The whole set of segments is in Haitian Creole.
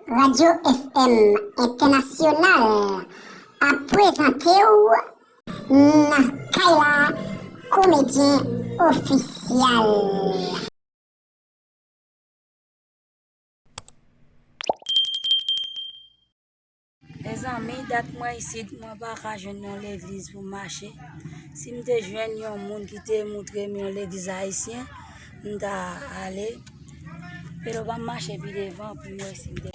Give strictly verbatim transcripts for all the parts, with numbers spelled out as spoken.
Radyo F M Entènasyonal ap prezante w Nan Kay La, komedyen ofisyal. Mezanmi, dat mwen isit, mwen pa ka jwenn yon legliz pou m mache. Si m te jwenn yon moun ki te moutre m yon legliz ayisyen, m ta ale. Pero, ban m mache pi devan pou m wè si m te. W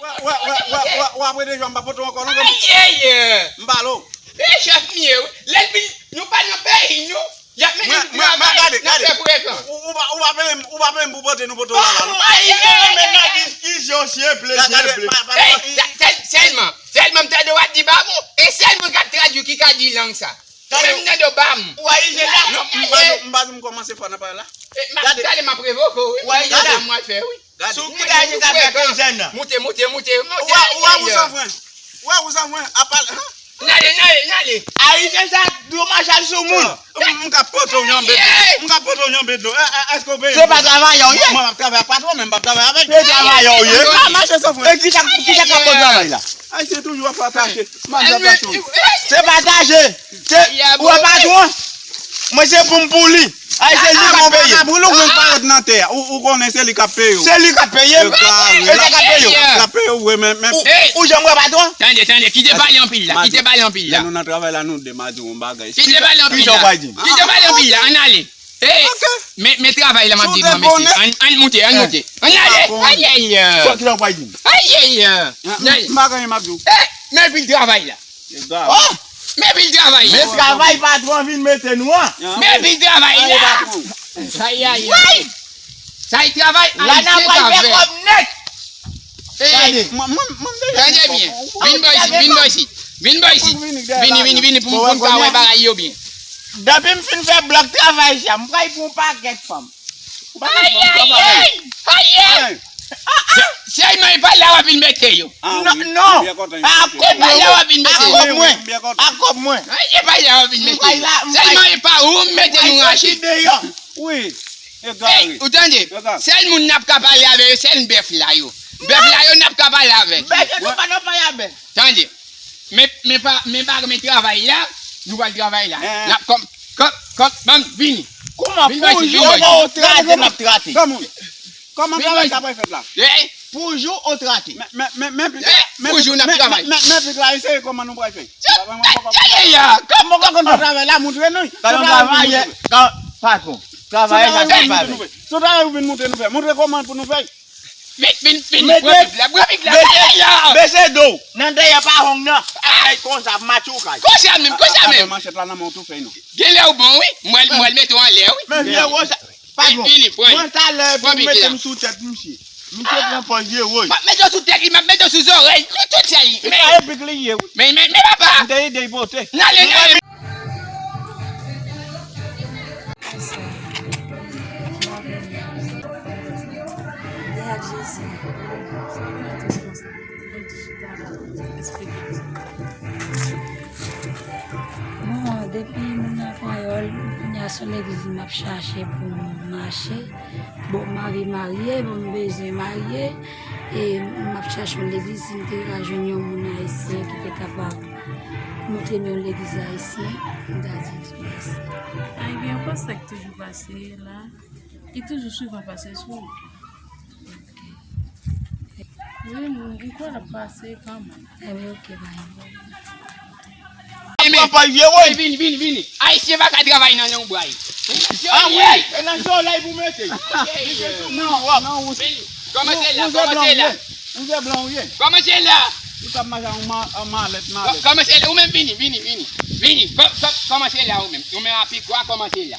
ap rete jwa, m pa pote w ankò non. Ayayay! M pale w. E chèf m ye wi. Lènmi, nou pa nan peyi nou. Y ap mennen nou travay, n ap fè frekan. Ou, ou pa, ou pa peye m, ou pa peye m pou pote nou pote w la la non. Ayayay! Sèlman, sèlman m tande w ap di babou, e sèl moun k ap tradui ki ka di lang sa. Ou menm nan do bam. Ou ayisyen sa? Non, m pa di, m pa di m kòmanse fò nan pale la. E, m ap, gade, m ap revoke w wi. Ou ayisyen sa? Gade m wè fè wi. Gade. Sou kou ayisyen sa fè ke jèn nan. Moute, moute, moute, moute. Ou wè, ou wè ou san fren. Ou wè ou san fren. Apa, han? N ale, n ale, n ale. Ayisyen sa domaj al sou moun. M, m ka pote w janbe dlo. M ka pote w janbe dlo. E, e, èske w peye m pou sa? Se pa travayè w ye? Mwen, mwen p ap travay ak patwon, men m p ap travay avèk. Se travayè w ye? M pa mache san fren. E kisa, kisa k ap bon travay la? Ayisyen toujou ap pataje. Maltratasyon. Se pataje. Se, ou wè patwon? Mwen se pou m pou li. Ay, se li k ap peye. Pou nou jwenn pawòt nan tè a. Ou, ou konnen se li k ap peye w. Se li k ap peye m. E sa k ap peye w. L ap peye w vre, men, men. Ou, ou janm wè patwon? Tande, tande, kite pale anpil la, kite pale anpil la. Lè nou nan travay la, nou de m a di w yon bagay. Kite pale anpil la. Kisa w pral di m? Kite pale anpil la, ann ale. E, men, men travay la m ap di nou an mesye. Ann, ann moute, ann moute. Ann ale. Ayayay. Kisa w pral di m? Ayayay. M pa gen anyen m ap di w. E, men vil travay la. Oh! Men vil travay la. Men travay patwon vin mete nou an. Men vil travay la. Ayayay. Sa e travay ayisyen ka fè. La n ap fè kòb nèt. Tande byen. Vin bò isit, vin bò isit. Vin bò isit. Vini, vini, vini pou m, pou m ka wè bagay yo byen. Depi m fin fè blòk travay sa, m pral pran yon pakèt fanm. Ayayay! Ayay! Sèlman e pa la w ap vin mete yo. Non, non. A kòb mwen. A kòb mwen. A kòb mwen. E pa la w ap vin mete yo. Sèlman e pa ou m mete nou rache. Wi. Ou tande? Sèl moun n ap ka pale avè yo, sèl bèf la yo. Bèf la yo n ap ka pale avè yo. Bèf yo nou pa nan pale a bèf. Tande. Men, men pa, men pa, men travay la, nou pral travay la. N ap kòm, kòm, kòm, ban m vini. Kòman pou jou ou trate, n ap trate. Kòman travay sa pral fèt la? Pou jou ou trate. Men, men, men, men, pou jou n ap travay. Men, men, men, eseye kòman nou pral fè. Ayayay! Kòman ou ka konn fè travay la, montre nou. Travay, patwon. Travay sa, travay. Se travay ou vin montre nou fè. Montre kòman pou nou fè. Vin, vin, vin, pran bib la, pran bib la. Ayayay! Bese do. Nan dèyè pa hong nan. Ay, konsa, match ou kay. Konsa menm, konsa menm. Manchèt la nan men w tou fèy non. Genlè ou bon wi. Mwen, mwen mete w anlè wi. Men vye wòch. Patwon, vini, pran. Mwen talè pou mete m sou tèt misye. Misye pran pòz vye wòch. M ap mete w sou tèt li, m ap mete w sou zòrèy. Tout sa li. Se pa epik li ye wi. Men, men, men papa. M te ede l pote. N ale, n ale. Dèyè Jezi. Bon, depi moun nan panyòl, kounye a se yon legliz m ap chache pou m mache. Bon, m anvi marye, bon, m bezwen marye. E m ap chache yon legliz, si m te ka jwenn yon moun ayisyen ki te kapab montre m yon legliz ayisyen, m ta di mèsi. Ay, gen yon pastè ki toujou pase la, ki toujou souvan pase sou wout. Wi, m, m kwè l ap pase kanmenm. Enben, oke, bay. Vini, vini, vini. Ayisyen pa ka travay nan lonbray. Ah wi, e nan solèy pou mete. Kòmanse la, kòmanse la. Ou se blan ou ye. Kòmanse la. Ou t ap mache ak yon ma-, yon malèt, malèt. Kòmanse la, ou menm vini, vini, vini. Vini, kò-, kò-, kòmanse la ou menm. Ou menm a pikwa, kòmanse la.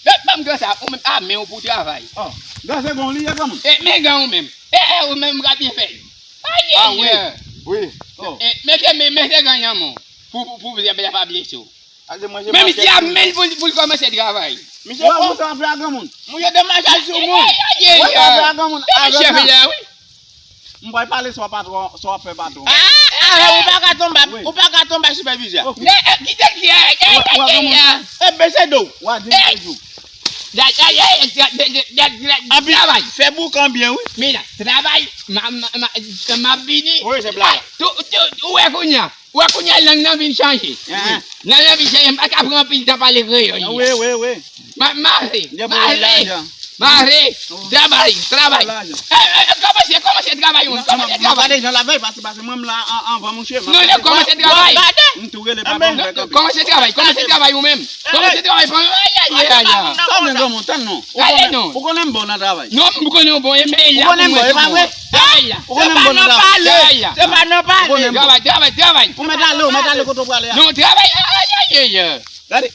Ban m gran sa, ou menm, a men w pou travay. Oh, gran se gon li ye, granmoun. E, men gran ou menm. E, e, ou menm, m ka byen fè l. Ayayay. Wi. Oh. E, mete men, mete gran nan men w. Pou, pou, pou zèb la pa blese w. Men misye ap men l pou, pou l kòmanse travay. Misye bon. Mouton ap fè a granmoun. Mouton de machaj sou moun. Mouton ap fè a granmoun. Avèk chèf la, wi. M pral pale sou patwon, sou afè patwon. Ah, ou pa ka tonbe, ou pa ka tonbe sipèvizè. Kite l. E bese do. Wa di m toujou. Travay. Fè boukan byen, wi. Mira, travay. M ap vini. Wi, se blaga. Ou wè kounye a. Ou wè kounye a lang nan vin chanje. Lang nan vin chanje. M pa ka pran anpil tan pale kreyòl. Wi, wi, wi. M ap mare. Mare. Mare. Travay. Travay. Kòmanse, kòmanse travay ou. Kòmanse travay. Pase mwen m la anvan mouche. Non, non, kòmanse travay. M tou rele pa bon. Kòmanse travay. Kòmanse travay ou menm. Kòmanse travay. Ay, ay, ay, ay. Sa vle granmoun, tann non. Ou konnen m bon nan travay. Non, m konnen w bon, e men la pou mwen tou bon. Ou konnen m bon, e pa vre? Ou konnen m bon nan travay. Se pa nan pale. Travay, travay, travay. Ou mèt ale, ou mèt ale kote w prale a. Non, travay. Ay, ay, ay, ay. Gade.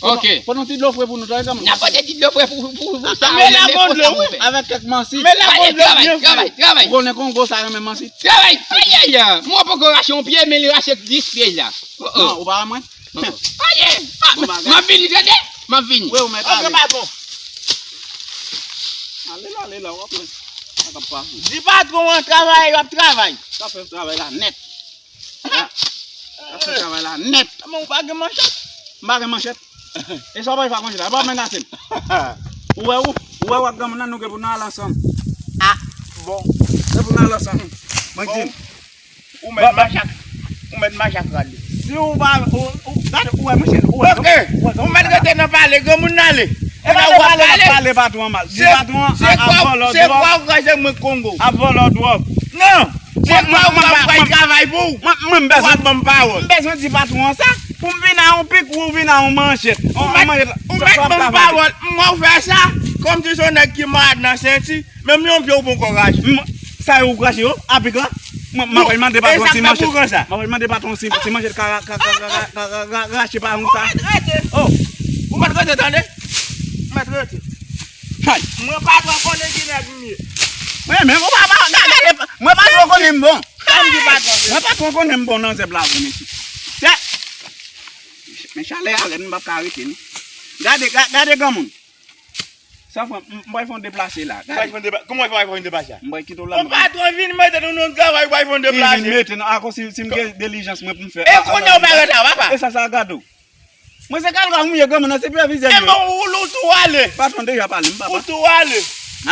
Ok. Pote yon ti dlo fre pou nou, tande kanmenm. N a pote ti dlo fre pou, pou, pou sa. Men la gon dlo, wi. Avèk kèk mansi. Men la gon dlo byen fre. Travay, travay. Ou konnen Kongo sa renmen mansi. Travay. Ay, ay, ay. Mwen poko rache yon pye, men li rache dis pye la. Non, ou pa wè mwen. Aye. M ap vini, tande. M ap vini. Wi, ou mèt ale. Ok, patwon. Ale la, ale la, w ap wè sa k ap pase. Di patwon an travay, w ap travay. Sa fè travay la nèt. Sa fè travay la nèt. Men ou pa gen manchèt? M pa gen manchèt. E sa w pa fè ak manchèt la? E pa w menace m? Ou wè ou, ou wè ou ak granmoun nan nou gen pou n al ansanm. Ah, bon. Gen pou n al ansanm. Mwen di m. Ou mèt mache ak, ou mèt mache ak rad li. Si ou pa, ou, ou, gade, ou wè, monchè, ou wè. Ok. Ou mèt rete nan pale, granmoun nan ale. E pa ou ap pale, pale patwon an mal. Di patwon an ap vòlò dwòg. Se kwa ou kraze mwen Kongo. Ap vòlò dwòg. Non. Se kwa ou ap bay travay pou ou. Mwen, mwen, mwen bezwen, ou ap ban m pawòl. M bezwen di patwon an sa, pou m vin a yon pik ou vin a yon manchèt. Ou mèt, ou mèt ban m pawòl. M wè w fè sa, kòmsi se yon nèg ki malad nan senti. Menm yon pye ou poko rache. M, sa yo ou rache yo, apik la. Mwen, mwen, mwen mande patwon si manchèt. Mwen mande patwon si, si manchèt ka, ka, ka rache pa yon sa. Ou mèt rete. Oh. Ou mèt rete, tande? Ou mèt rete. Hay. Mwen patwon konnen ki nèg m ye. Mwen, men ou pa, pa, gade, mwen patwon konnen m bon. Sa m di patwon. Mwen patwon konnen m bon nan zèb la, vre, mesye. Sa, men chalè a rèd, m p ap ka rete, non. Gade, ga-, gade granmoun. Sa fè, m, m pral fè yon deplase la. Ou pral fè yon depla-, kòman w pral fè yon deplase a? M pral kite w la. Yon patwon vin mete nou nan travay, ou pral fè yon deplase. Vin mete nou, akoz si, si m gen dilijans mwen pou m fè. E kounye a ou pa rete la, papa? E sa, sa gade w. Mwen se kalga m ye, granmoun nan sipèvizè m ye. E bon, ou, ou tou ale. Patwon deja pale, m papa. Ou tou ale.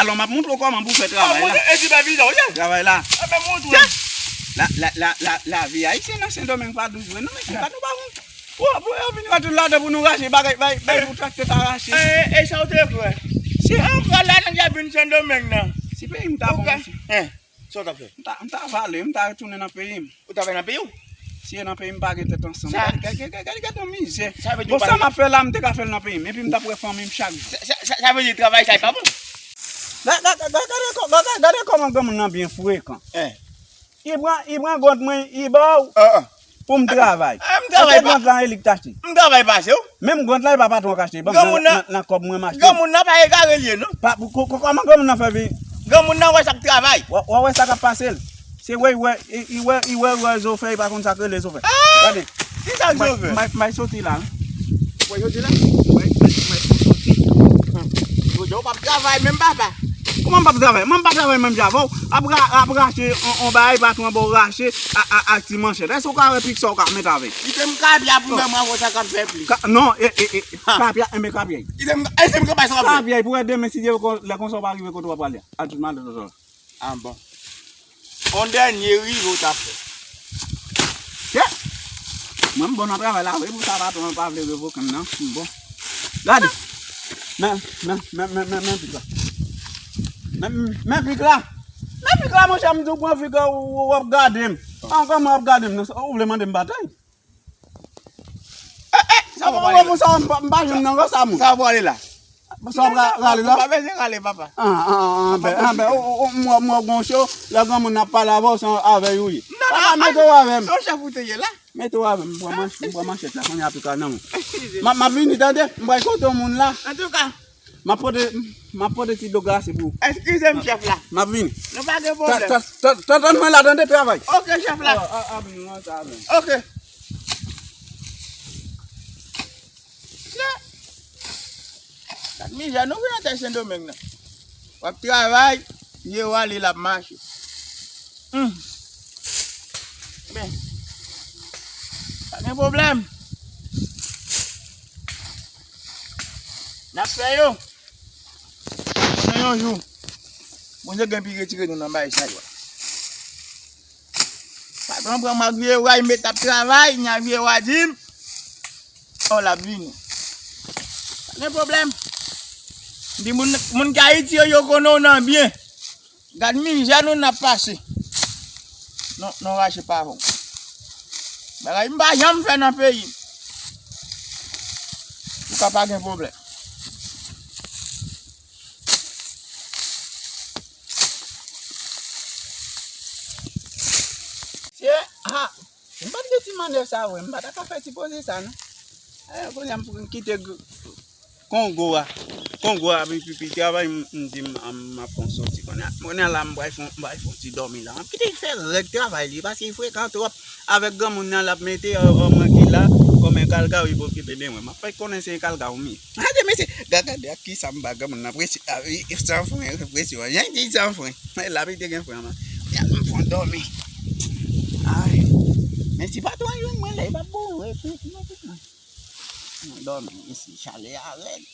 Alò, m ap montre w kòman pou w fè travay la. E sipèvizè w ye? Travay la. E ben, montre w. La, la, la, la, lavi ayisyen nan Sendomeng pa dous vre, non, mesye, gade w pa bon. Pou, pou yo vin rantre ladan pou nou rache bagay, bay, bay pou traktè ta rache. E, e sa w te kwè? Si. Ankò la nan dyabin Sendomeng nan. Si peyi m ta bon, mesye. Hein, sa w t ap fè? M ta, m ta vale, m ta retounen nan peyi m. Ou ta fè nan peyi w? Si e nan peyi m pa gen tèt ansanm. Gade, gade, gade, gade, gade yon mizè. Bon, sa m ap fè la, m te ka fè l nan peyi m. Epi m t ap wè fanmi m chak jou. Sa, sa, sa, sa vle di travay sa e pa bon. Gade, gade, gade, gade, gade, gade kòman granmoun nan byen frekan. Hein. Li pran, li pran gòt mwen, li ba w pou m travay. Ah, m travay pa. Gòt lan e li k t achte. M travay pase w. Menm gòt lan e pa patwon k achte. Ban m nan, nan, nan kòb mwen m achte. Granmoun nan pa egare l ye, non. Pa, ko-, ko-, kòman granmoun nan fè vin? Granmoun nan wè sa k travay. W, w wè sa k ap pase l. Se wè, wè, li, li wè, li wè, wè zo fè, li pa konn sa k rele zo fè. Ah! Gade. Ki sa zo fè? M bay, m bay soti la, wi. Ou bay soti la? M bay, m bay, m bay soti. Jodi a ou p ap travay menm, papa. Kòman m p ap travay? Mwen m pa travay menm jan avè w. Ap ra-, ap rache on, on bagay, patwon an ba w rache a, a, ak ti manchèt. Èske w ka wè pik sa w ka mete avè l? Kite m kapya pou m wè mwen avè w sa k ap fè plis. Ka-, non, e, e, e, kapya, enben kapya. Kite m, èske m kapab sa w ap fè? Kapya, pou wè demen, si Dye vle, lè konsa w pa rive kote w ap prale a. A tout malè, tonton. Ah bon. On dènye rive ou t ap fè. Kè! Mwen m bon nan travay la, wi, pou sa patwon an pa vle revoke m nan. M bon. Gade. Men, men, men, men, men, men pik la. Men, men pik la. Men pik la, monchè, m di w pran pik la, ou, ou, w ap gade m. An, kòman w ap gade m nan? Ou vle mande m batay? Eh, eh, sa w ap rale la? Sa w ap rale la? Sa w ap rale la? Ou pa bezwen rale, papa. Ah, ah, ah, ben, ah, ben, ou, ou, ou, m wè, m wè w gon cho, lè granmoun ap pale avè w, se avè y ou ye. Non, non, mete w avè m. Se yon chèf ou te ye la. Mete w avè m, m pran manch-, m pran manchèt la, kounye a pika nan men w. M ap, m ap vini, tande, m pral kote yon moun la. Antouka. M ap pote, m ap pote ti dlo glase pou ou. Eskize m, chèf la. M ap vini. Nou pa gen pwoblèm. Ta-, ta-, ta-, ta-, tann mwen la, tande, travay. Ok, chèf la. Ah, ah, ah, vini, mwen sa, vini. Ok. Sa k mizè nou gen nan tè Sendomeng nan. W ap travay, pye w ale, l ap mache. Hmm. Men, pa gen pwoblèm. N ap fè yo. Yon jou, Bondye gen pi retire nou nan bagay sa yo. Patwon pran m ak vye wa, li met ap travay, nan vye wa di m, oh, l ap vini. Pa gen pwoblèm. M di moun, moun ki Ayiti yo, yo konnen w nan byen. Gad mizè nou n ap pase. Non, non, rache pavon. Bagay m pa janm fè nan peyi m. Ou ka pa gen pwoblèm. Mesye, ah, m pa t gen ti mannèv sa vre, m pa ta ka fè ti poze sa non. Eh, kounye a m kite Kongo a. Kongo a, pi, pi, pi travay, m, m di m, m, m ap fè yon soti. Kounye a, kounye a la, m pral fè, m pral fè yon ti dòmi la. M ap kite l fè règ travay li, paske li frekan twòp. Avèk granmoun nan, l ap mete, o, o, mwen ki la, kòm en kalga, wi, pou okipe de mwen. M ap fè konnen se en kalga, wi. Gade, mesye, gade, gade ak kisa m ba granmoun nan prese, a, wi, san fren, prese, wi. Jan di san fren. Men la, pi te gen fren, man. Ya, m fè yon dòmi. Ay. Men si patwon jwenn mwen la, li p ap boure, wi, wi, wi. Mwen dòmi isi, chalè a rèd.